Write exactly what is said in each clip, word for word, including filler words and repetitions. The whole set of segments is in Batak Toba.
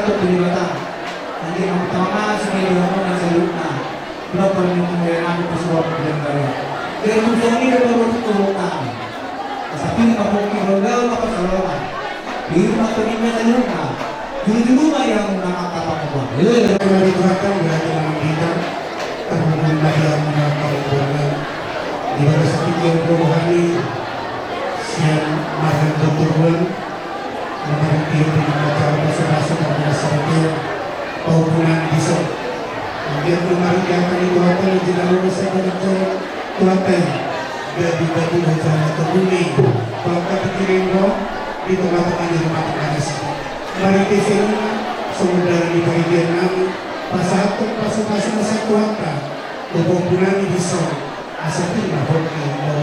Debata, Debata. Anggiat ma tama ma sude di hamuna saluhutna. Dohot parmingguan nami pasupasu di Debata. Jadi tujuan ni Debata tu hutang. Asa pir ma pongki, gaol ma pansalongan. Pir ma tondinta saluhutna. Jujur ma di hamuna angka pangomoan. Mari Tuhan, berarti dalam kita terhubung di hamuna angka pangomoan. Di bagasan tingki on rohani sian marga Turuan. Mari kita dengan acara pasupasu dan masyarakat pahompungan dison. Anggiat ma marhite angka ni Tuhanta na jinalona sabagian Tuhanta i. Jadi batu hujana tebuni bangka pikirin ro di tonga-tonga ni rumah tangga dison. Marhite sian i songon dalan ni panitia nami pasahathon pasupasu na sian Tuhanta tu pahompungan dison. Asa pir ma pongki,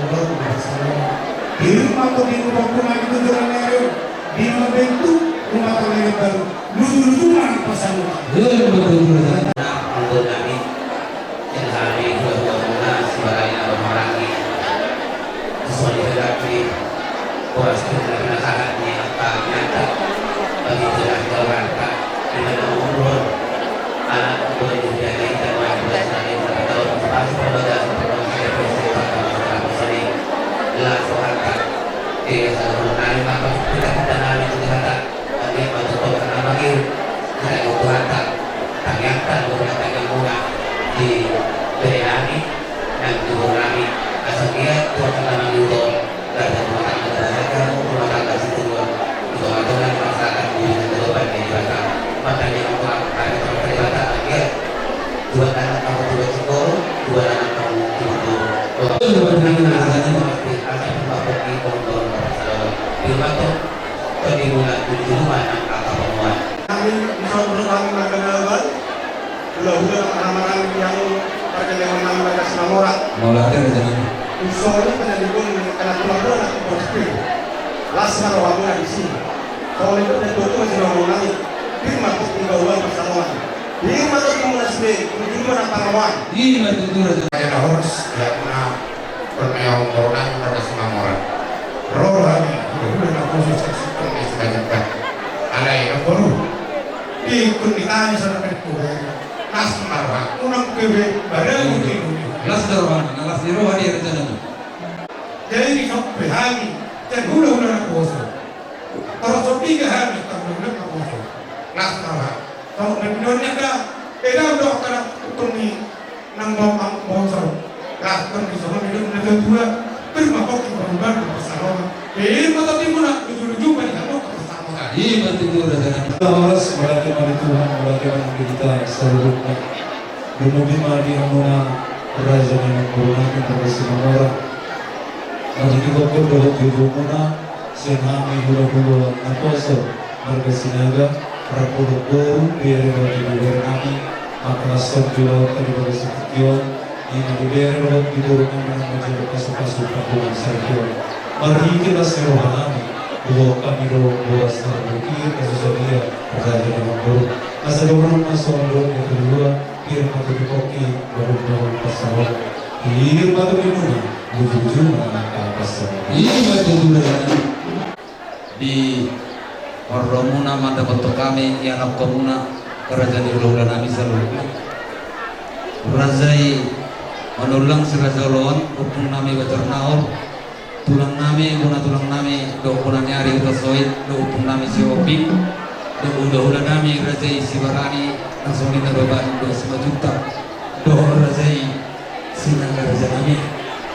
gaol ma pansalongan. Pir ma pongki, gaol ma pansalongan. Di na mambentuk rumah tangga yang baru. Luju-luju ma pansalongan. Gaol ma pansalongan. Nah, menurut kami, yang kami dua-dua muna, sebagai apa orang ini. Sesuai dengan kami, boras kita kena sahat ni angka nyata. Bagi kita orang tak, di mana umur, anak boleh dijaga, kita boleh berasa, kita tahu, pasti pada, pasti pada, pasti pada, pasti pada. Langsung angkat. Iya, saluhutna, mari mangkos, kita, kita nami, kita kata. Anggiat ma tutu angka na mangihut, haradeon Tuhanta, tangiangta, dohot tangiang muna di bere nami, nang di boru nami, asa anggiat tu angka na mangihut on, gabe rumah tangga na bahagia, rumah tangga sitiruon, di tonga-tonga ni masyarakat, di tonga-tonga ni Debata, martangiang ma tu angka ni Debata, anggiat, dua anak, angka dua cikor, dua anak, angka dua cikor. Dua anak, angka dua cikor. Dua anak, angka dua cikor. Dua anak, angka dua cikor. Dua anak, angka dua cikor. Dua anak, angka dua cikor. Nami, dison dohot nami marga Nababan, hula-hula nang paramparami di hamu pargellengon nami marga Simamora. Mauliate ma di hamu. Dison i penelipon ni anak tulang, anak tulang sepi. Las ma rohamuna disi. Songon i dohot na tuatua ni hamu nami. Pir ma pongki, gaol ma pansalongan. Pir ma tondimuna sude, jujur ma nang pangomoan. I ma tutu raja. Raja na horas, ya, na Permeaung boru nami marga Simamora. Ro hami, hula-hula naposo, saksikan ni sebanyak. Alai, namboru. Di kundi kami sana berkuda. Las ma roha, unang kebe, badan di kundi. Las ma roha, na las ni roha di rencana tu. Jadi, dison pe hami, jadi hula-hula naposo. Tarushon piga hami, tarushon piga hami. Las ma roha. Tarushon piga hami, eda, eda, eda, eda, eda, eda, eda, nang bau, bau, bau, saru. Lah, kan bisa mah, dia udah tua. Terima kasih, Bang, Bang, Bang, Saloma. Eh, mata timun, nak, lucu-lucu, banyak, Bang, Saloma. Iya, betul, betul, betul. Horas, mauliate ma di Tuhan, mauliate ma di hita saluhutna. Dung i ma di hamuna raja ni boru nami marga Simamora. Marhite gokhon dohot jujurmuna, sian hami hula-hula naposo marga Sinaga, rap dohot boru, bere dohot ibebere nami, mangkalashon joloanta di bagasan tingki on, i ma di bere dohot di boru nami na manjalo pasu-pasu pahompungan saluhutna. Marhite las ni roha nami, huboan hami do boras harbukir, na so sadia, raja ni boru. Asa dohonon ma songon dohot ni natuatua, pir ma tutu pongki, gaol ma pansalongan. Pir ma tondimuna. Jujur, jujur, anak apa sih? Iya, jujur, ya. Di parrohamuna mandapothon hami ianakhonmuna, raja ni hulahula nami saluhutna. Raja i Manullang si Raja Oloan, ompung nami Banjar Nahor, tulang nami, bona tulang nami, dohot bona ni ari Hutasoit, dohot ompung nami Sihombing, dohot hulahula nami raja i Sibarani, na songon i na baban dohot Simanjuntak, dohot raja i Sinaga raja nami.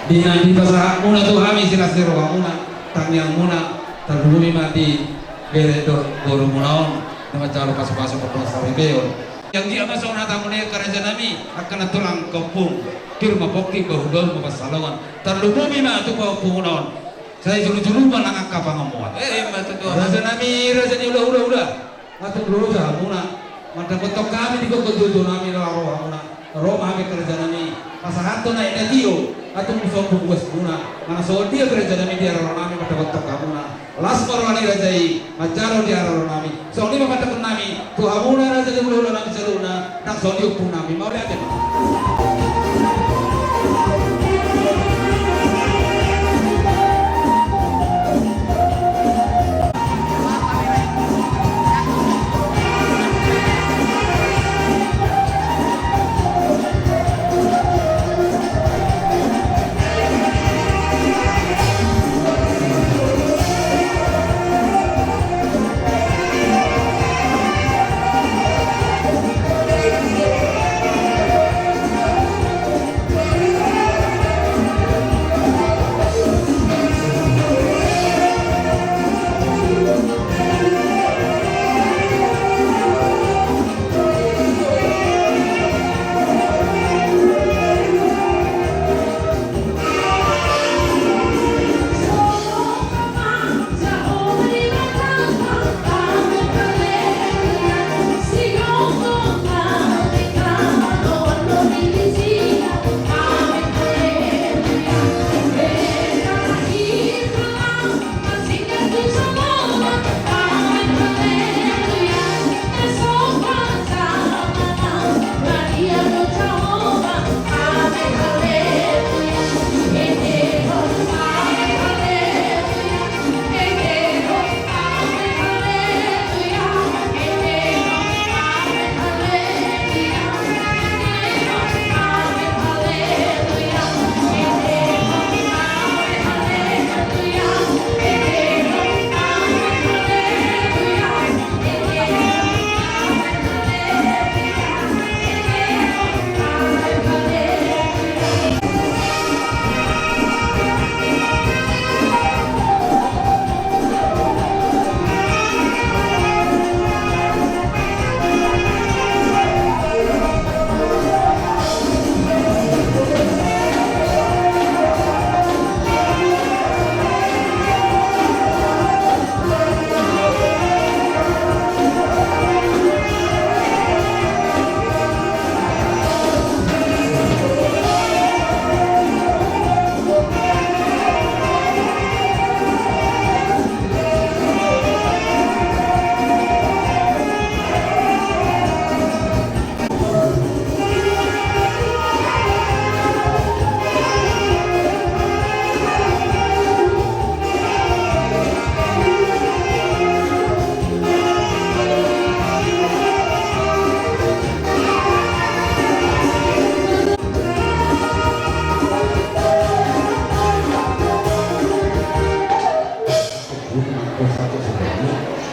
Di na dipasahatmuna tu hami silas ni rohamuna, tangiangmuna, tarlumobi ma di bere dohot borumuna on, na manjalo pasupasu pardongansaripeon. Yang dia ma songon hatamuna i angka raja nami, angka na tulang ompung, pir ma pongki, bahubahu ma pansalongan, tarlumobi ma tu pahompungmuna on. Sai jolojolo ma nang angka pangomoan. Eh, ima tutu. Raja nami, raja ni hulahula, ula. Nga tung loja hamuna mandapothon hami di gogo jojo nami, laho ro hamuna. Ro ma hami angka raja nami pasahathon aek na tio, nga tung sombong buasmuna. Manang songon dia angka raja nami di haroro nami mandapothon hamuna. Las ma roha ni raja i manjalo di haroro nami. Songon i ma pandapot nami tu hamuna raja ni hulahula nami saluhutna. Nang songon i ompung nami, mauliate ma.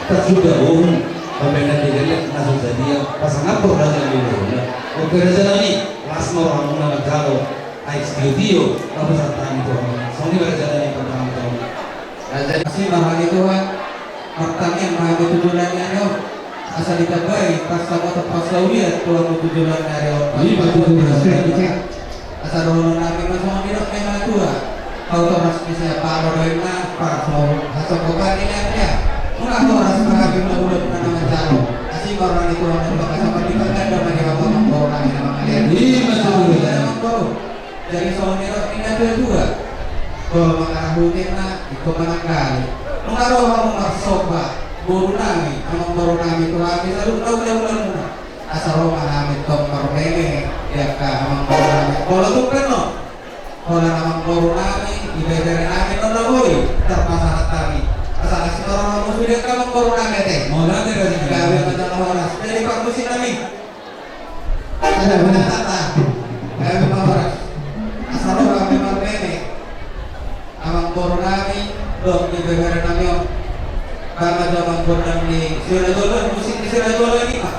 Tasuda uhum pambaenan di lelek na so sadia pasangap raja ni hulahula. Oke raja nami, las ma rohamuna manjalo aek sitio-tio na pasahat hami tu hamuna. Songon i ma raja nami, pambaenan tu hamuna. Raja nami, asi ma roha ni Tuhan. Martangiang ma hami tu joloan ni ari on, asa ditambai pansamotan parsaulian tu hamu tu joloan ni ari on. Ima tutu. Asa dohonon nami ma songon nidok ni natuatua: Hau toras ni siapalo do inna, parhasonggopan ni lelengna. Nunga horas ma hami mangulahon na manjalo. Asi ma roha ni Tuhan Debata, asa mandipatanda ma di hamu amangboru nami na mangalean. Ima tutu. Jadi songon nidok ni natuatua: Jolo mangarahutna, ingkon mananggali. Nunga ro hamu marsomba, boru nami, amangboru nami, tu hami saluhutna hulahula muna. Asa ro ma hami tong marmeme di angka amangboru nami. Molo tung pe annon Holan amangboru nami, ibebere nami, nona boi tarpasahat hami. Asa asi torang ma musik di amangboru nami ate. Holan, gabe ma jala horas. Jadi parmusik nami. Ada, ada. Gabe ma horas. Asa ro hami marmeme. Amangboru nami dohot ibebere nami on. Baen ma jo amangboru nami, sian na jolo, musik ni sian na jolo i ma.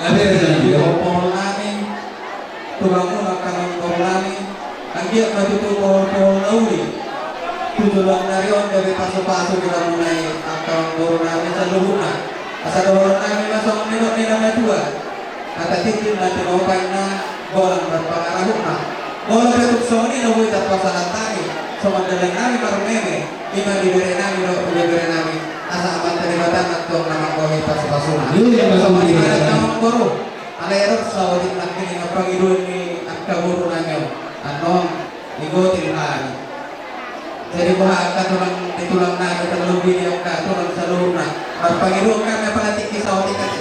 Amin. Di pohon nami, tulang muna kanan pohon nami, anggiat ma tutu pohon-pohon na uli. Tu joloan ni ari on gabe pasu-pasu di hamu nai angka amangboru nami saluhutna. Asa dohonon nami ma songon nidok ni na matua. Hata tintin na tinopa inna, bolang do pangarahutna. Molo pe tung songon i na boi tapasahat hami, songon dalan nami marmeme, ima di bere nami dohot di bere nami. Asa Amanta Debata ma antong na manggohi pasu-pasuna. Iya, iya, betul, betul. Songon i ma da amangboru. Alai ro saotik nangkin i na pangidoan ni angka boru nami on. Annon, igotil nami. Jadi boha angka tulang ni tulang nami tarlumobi di angka tulang saluhutna. Marpangidoan hami apala tingki saotik ate.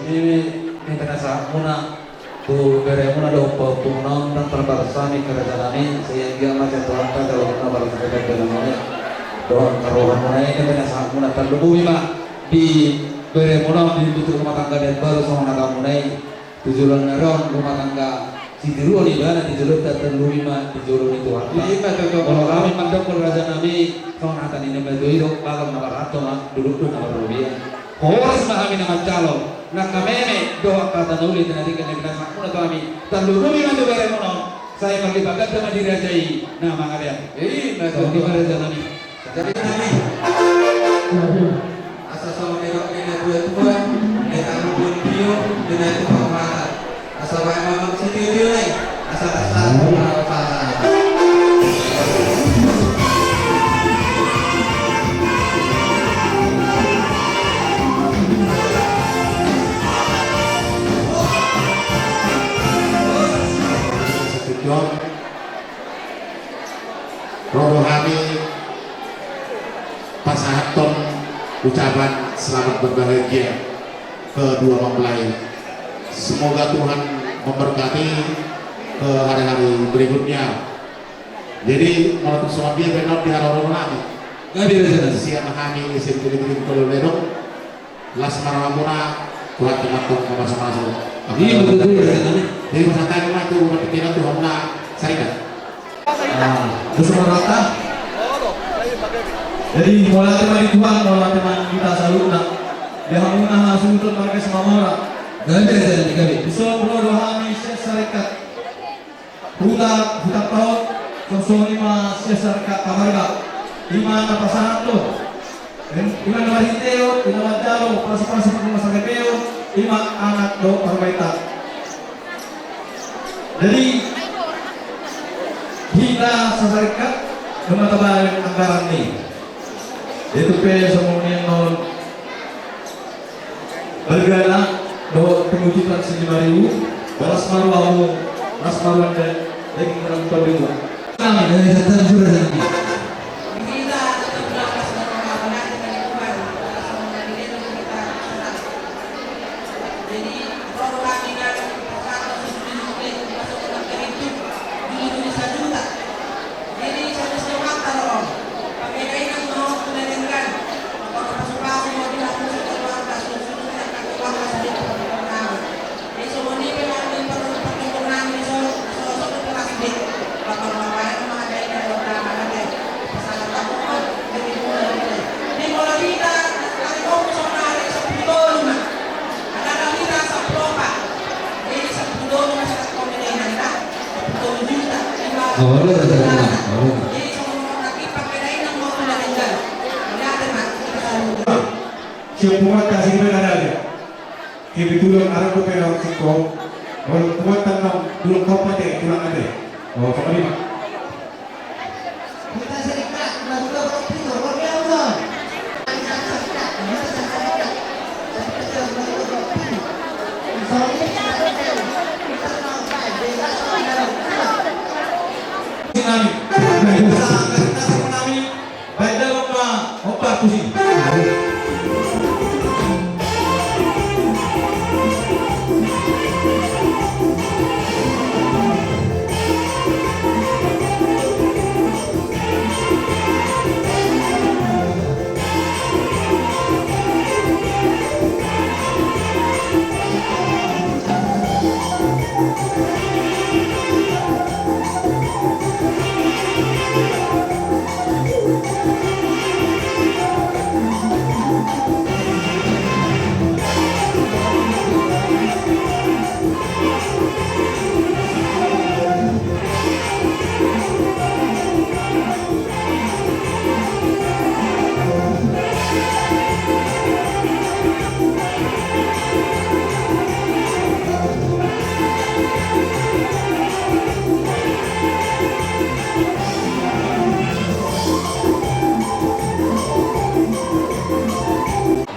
Ini, ini kena sahat muna. Tu beremuna dohot pahompu muna on, ndang tarbalos hami angka raja nami, sai anggiat ma sian Tuhanta jalo muna balos na badia dohot angka roha muna i. Nunga sahat muna, tarlumobi ma di beremuna on, di butuh rumah tangga na imbaru songon hata muna i. Tu joloan ni ari on rumah tangga sitiruon ibana di joloanta, tarlumobi ma di jolo ni Tuhanta. Ima tutu. Molo hami mandok raja nami, songon hata ni na matua i do, bagot na marhato ma, dolok do na marrobean. Horas ma hami na manjalo angka meme dohot angka hata na uli, na tingki na pinasahat muna tu hami. Tarlumobi ma tu beremuna on, sai marlipat ganda ma di raja i na mangalean. Ima tutu. Ima raja nami. Jadi nami. Asa songon nidok ni na tua-tua, na tarlumobi tio, di na tua-tua. Asa baen ma sitio-tio nai, asa na satu. Amin. Asa. Ro do hami pasahathon ucapan selamat berbahagia kedua mempelai. Semoga Tuhan memberkati ke hari-hari berikutnya. Jadi, molo tung songon dia pe on di haroro nami. Gabe raja nami. Sian hami, sian Pilipiling Kolo Ledong. Las ma rohamuna, Tuhan tumangkon mamasu-masu. Iya, betul, betul, betul. Jadi, pasahat hami ma tu umat pikiran tu hamuna, Sarikat. Ah, bersama rata. Jadi, mauliate ma di Tuhan, mauliate ma di hita saluhutna. Di hamuna hasuhuton marga Simamora. Gabe, gabe, gabe. Dison ro do hami sian Sarikat. Huta, huta Paut, songon i ma sian Sarikat Pamarga. I ma na pasahathon. Ima na marhitehon, ima na manjalo, pasupasu, ima saripeon, ima anak dohot parbaita. Jadi, hita sasarikat, doma tabaen anggaran ni. Itu pe songon i non. Balgana dohot pengujitan si lima ribu, balas maruamu, las maruan dan daging orang tua dua. Kami dari Satan Jura dan Siap buat kasih benar aja. Kebetulan arang dope au singkop, molo tuat tannang, tulang kaumate, tulang ate. O, songon i ma. Nami. Nami. Baen damang ma hombar tusi.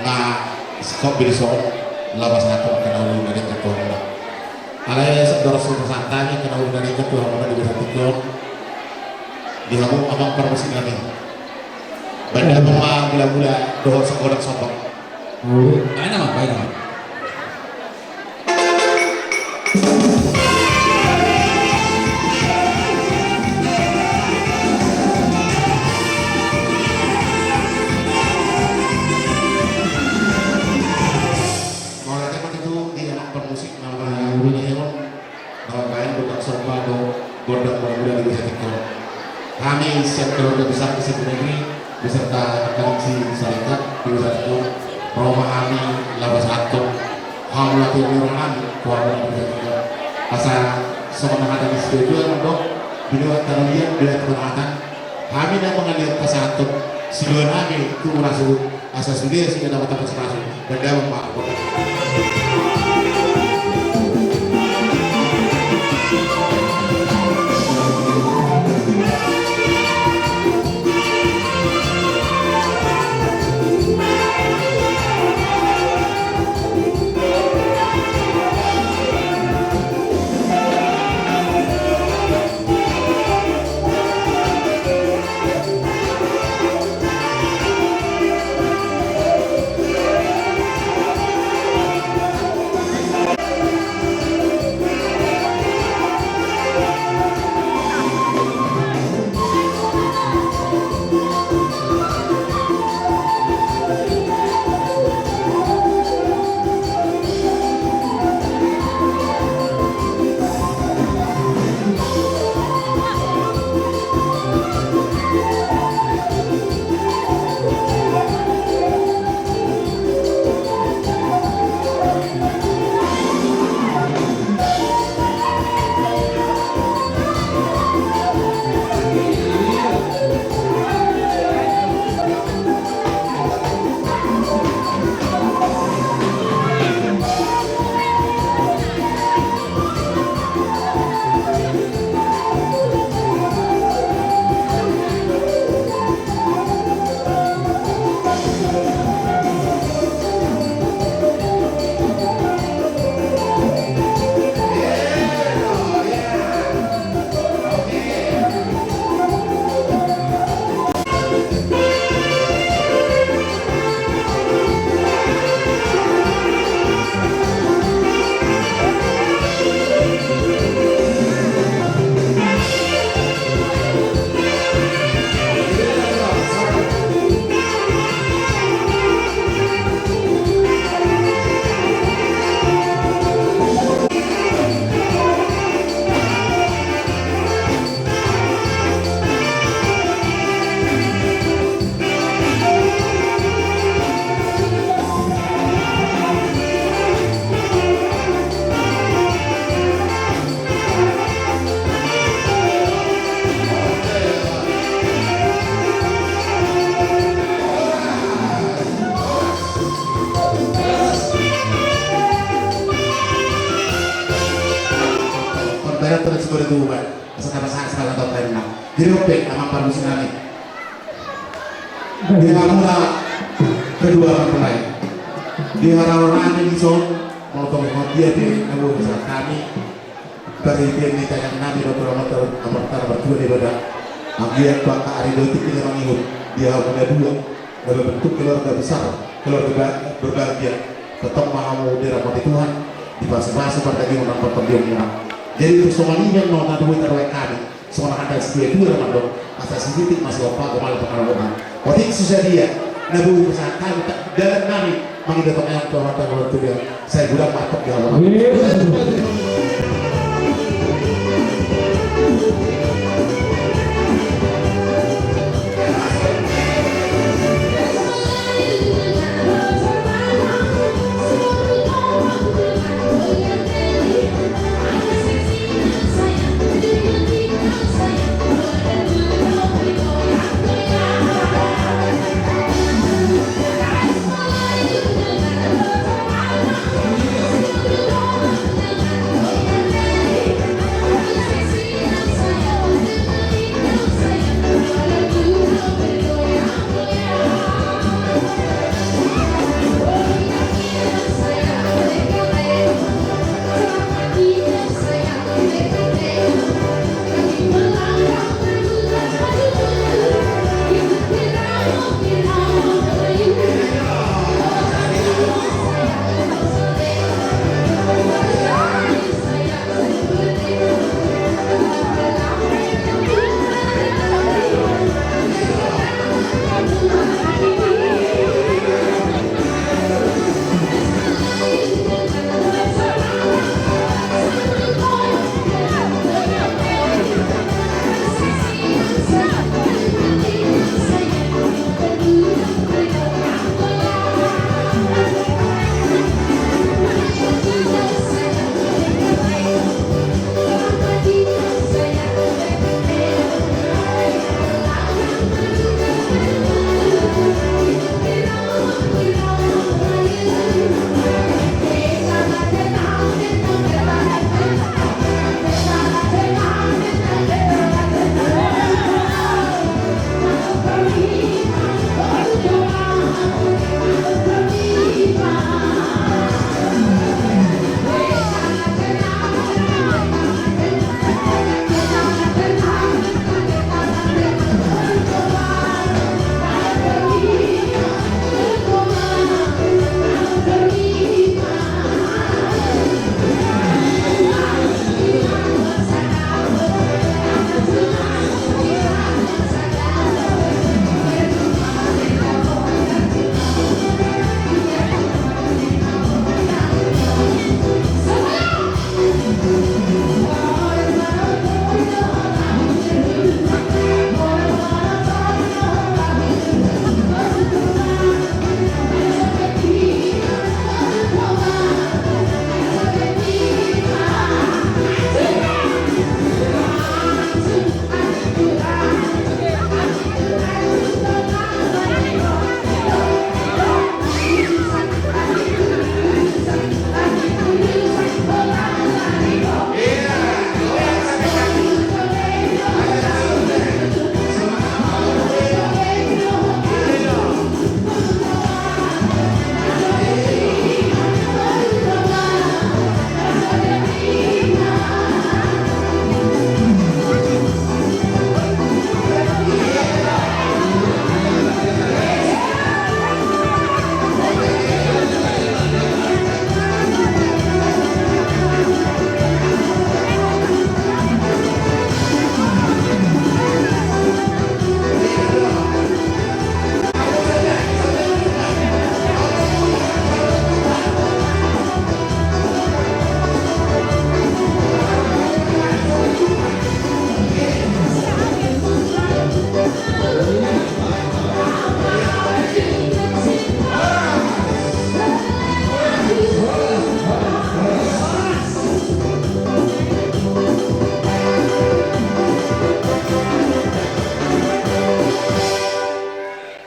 Na, stop di son, lapas atur kena ulu dari ketua. Alai sador suku santani kena ulu dari ketua, mana di desa Tikon. Di hamu amang parmusik nami. Baen damang ma mula-mula dohot sanggodang sombong. Baen damang, baen damang. Mauliate ma tutu di amang parmusik na mangulahon na mambaen gondang somba dohot gondang mula-mula di desa Tikon. Hami sian keluarga besar di Sitinegri beserta rekan si Sarikat di desa Tikon, ro ma hami laho pasahathon hamauliateon ni roha nami tu hamuna di desa Tikon. Asa songon hata ni sidea mandok, binawat tano liat, binawat tano hata. Hami na mangaliat pasahathon siloan nami tu muna suhut. Asa sude si kata-kata pasu-pasu. Baen damang ma. Tuhan, asa tama sa-, sa-, sa-, sa-, jadi ope, amang parmusik nami. Di hamuna kedua mempelai. Di haroro nami dison, molo tung songon dia pe na boi pasahat hami. Paridian ni tayang nami dohot amanta, amanta na martua Debata. Anggiat tu angka ari dohot tingki na mangihut, di hamuna dua, na berbentuk keluarga besar, keluarga ba-, berbahagia. Tongtong ma hamu diramoti Tuhan, dipasupasu pardagingon nang partondionmuna. Jadi tung songon i ma na boi taroek hami. Songon hata ni situatua do mandok, asa sititik ma siompa, gomala pangarahutna. Otik so sadia na boi pasahat hami, dalan nami mangido tu Amanta Martua, sai godang ma antong di hamu.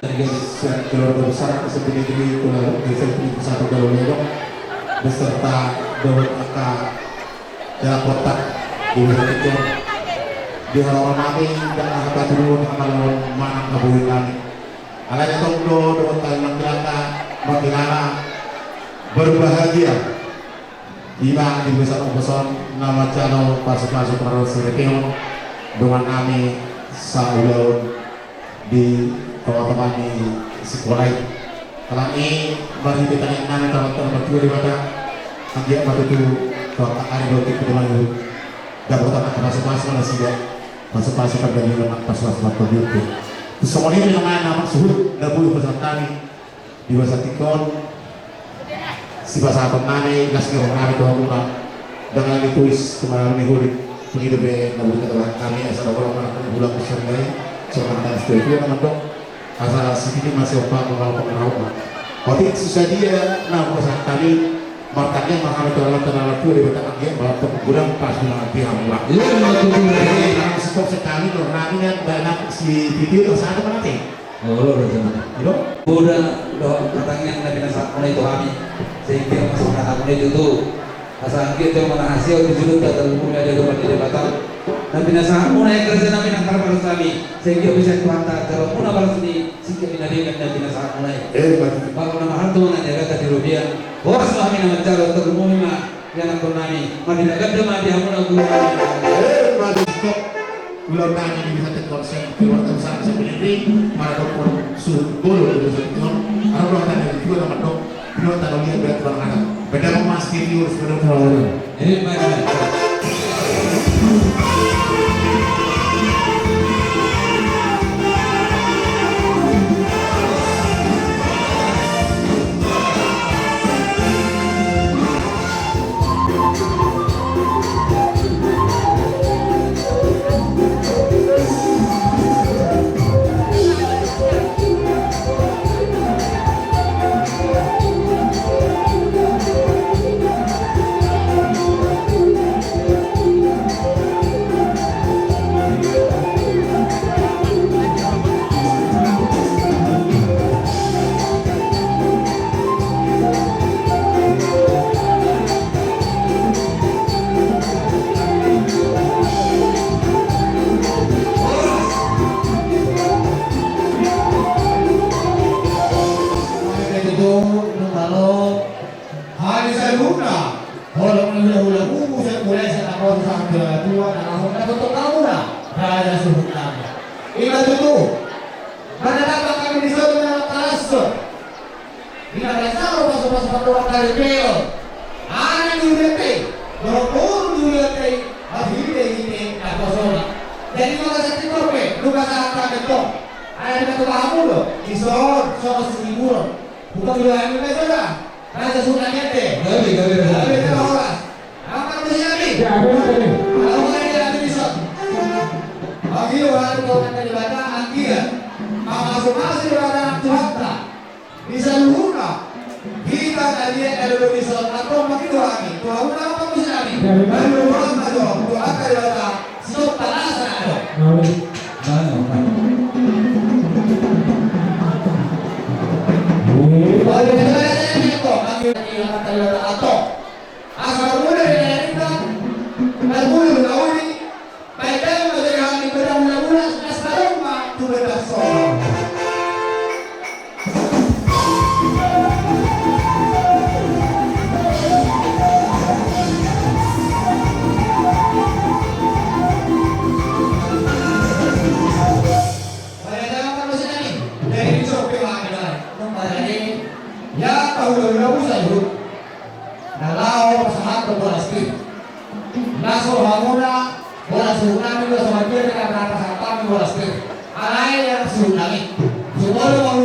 Dari garis keluarga besar S M P Negeri Tulang Desa Negeri Satu Galuh Ledong beserta dohot angka dalam kotak Di bagasan tingki on, di halaman nami, ndang na hapatuduhon hamaolon manang habohion nami. Alai tong do dohot hami mangkilala, mangkilala berbahagia. Ima di bagasan ombas on na manjalo pasupasu parsireteon dongan nami saulaon di tongatonga ni sikola i. Alani i marhite tangiang nami tu Amanta na martua Debata, anggiat ma tutu tu angka ari dohot tingki na mangihut dapotan angka pasupasu ma nasida, pasupasu pardalanan, pasupasu martondionta. Songon i ma na mangsuhut na boi pasahat hami. Di bagasan tingki on, sipasahaton nami, las ni roha nami tu hamuna. Ndang na ditulis tu malam ni huri. Pengido pe na boi tatohar hami asa dohonon ma na hula kusar nai. Songon hata ni situatua na mandok, asa sititi ma siompa, mangalo pangarahutna. Otik, so sadia na hupasahat hami. Martangiang ma hami tu Amanta na martua Debata, anggiat ma lam tu godang pasupasu di hamuna. Iya, iya, iya, iya. Jadi, na stop sekali, roha nami na baenak si Titi, asa ada mana te? Olo do, jema. Olo. Poda dohot partangiangan na pinasahatmuna i tu hami, sehingga masa na hami na i tutu. Asa anggiat jala manang hasea tu jolonta, tarlumobi ma di adopan ni Debata. Na pinasahatmuna i, angka raja nami, nang parmarus nami, sehingga bisa Tuhanta jalo muna balos ni singkat ni na denggan na pinasahatmuna i. Eh, baik. Baru nama harto na jaga tadi robian. Boras ma hami na manjalo, tarlumobi ma ianakhon nami, marhite ganda ma di hamuna guru nami. Eh, bagus, Kok. Ulaon nami di bagasan tingki on, keluarga besar Sapiniri, maradophon suhut bolon di bagasan tingki on, adong do hata ni natuatua na mandok, pinon tano liat berat barang adat. Beda ma mas kiri urus beda. Eh, baik, baik. Hami saluhutna, holong ni hulahula, bubu, sai mulai sai na poso sahat tu na tua, na laho na tongtong hamuna, raja suhut nami. Ima tutu, manatap hami dison na palasson. Ima raja ro pasupasu pandongan taripeon. Anak ni hulahula i, dohot boru ni hulahula i, marhitehite na posona. Jadi molo sahat i pe, nunga sahat hami tong. Ala di mata bahamu do, dison, songon siburon. Bukan dua hami na jala. Raja suhut nami ate. Gabe, gabe, gabe. Gabe, gabe, horas. Apa tuh ya, Bi? Ya, gabe, gabe. Kalau nggak ada, ada di sana. Bagi orang tua kata di mana, anggiat. Mama sumasi orang Tuhanta. Di saluhutna. Hita tadi ada di sana. Atau bagi orang ini. Tuhan apa tuh ya, Bi? Gabe, gabe. Bagi orang tua, Tuhan kata di mana. Stop, panas, ada. Gabe. Mana, mana? Gabe. Asa marmula di daerah kita, marmula di laut ini, baik dalam menjadi hal yang benar, mula-mula, nas balong, Pak, tu benar, so. Pada zaman manusia ini, dari itu sampai mana, mana ini, ya, tahu, tahu, tahu, tahu. Na laho pasahathon boras pir. Na so hamuna boras suhut nami, na so mabiar na pasahat hami boras pir. Alai ia suhut nami. Sumolo ma